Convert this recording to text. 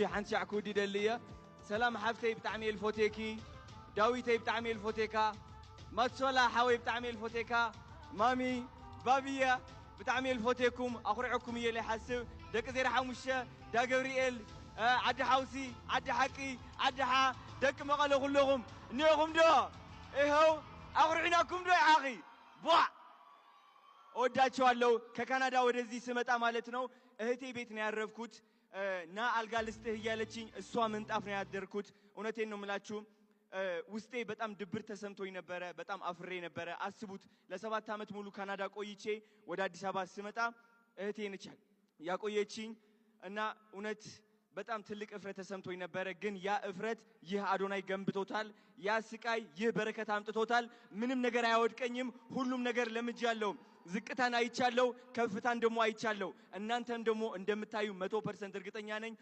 ሓንቲ ሻዕ ክውዲ ይደሊ እየ። ሰላም ሓፍተይ፣ ብጣዕሚ እየ ልፎቴኪ። ዳዊተይ፣ ብጣዕሚ እየ ልፎቴካ። ማትሶላ ሓወይ፣ ብጣዕሚ እየ ልፎቴካ። ማሚ፣ ባብያ፣ ብጣዕሚ እየ ልፎቴኩም። ኣኹሪዐኩም እየ ለይሓስብ። ደቂ 05፣ ዳ ገብርኤል፣ ዓዲ ሓውሲ፣ ዓዲ ሓቂ፣ ዓዲ ሓ፣ ደቂ መቐለ ኩለኹም እኒአኹም ዶ? ይኸው ኣኹርዒናኩም ዶ ይዓኺ ቧ? እወዳቸዋለሁ። ከካናዳ ወደዚህ ስመጣ ማለት ነው እህቴ ቤት ነው ያረፍኩት። ና አልጋ ልስጥህ እያለችኝ እሷ ምንጣፍ ነው ያደርኩት። እውነቴን ነው የምላችሁ፣ ውስጤ በጣም ድብር ተሰምቶኝ ነበረ። በጣም አፍሬ ነበረ። አስቡት፣ ለ7 ዓመት ሙሉ ካናዳ ቆይቼ ወደ አዲስ አበባ ስመጣ እህቴ ነች ያቆየችኝ እና እውነት በጣም ትልቅ እፍረት ተሰምቶኝ ነበረ። ግን ያ እፍረት ይህ አዶናይ ገንብቶታል። ያ ስቃይ ይህ በረከት አምጥቶታል። ምንም ነገር አያወድቀኝም። ሁሉም ነገር ለምጃለሁ። ዝቅታን አይቻለሁ፣ ከፍታን ደግሞ አይቻለሁ። እናንተም ደግሞ እንደምታዩ 100% እርግጠኛ ነኝ።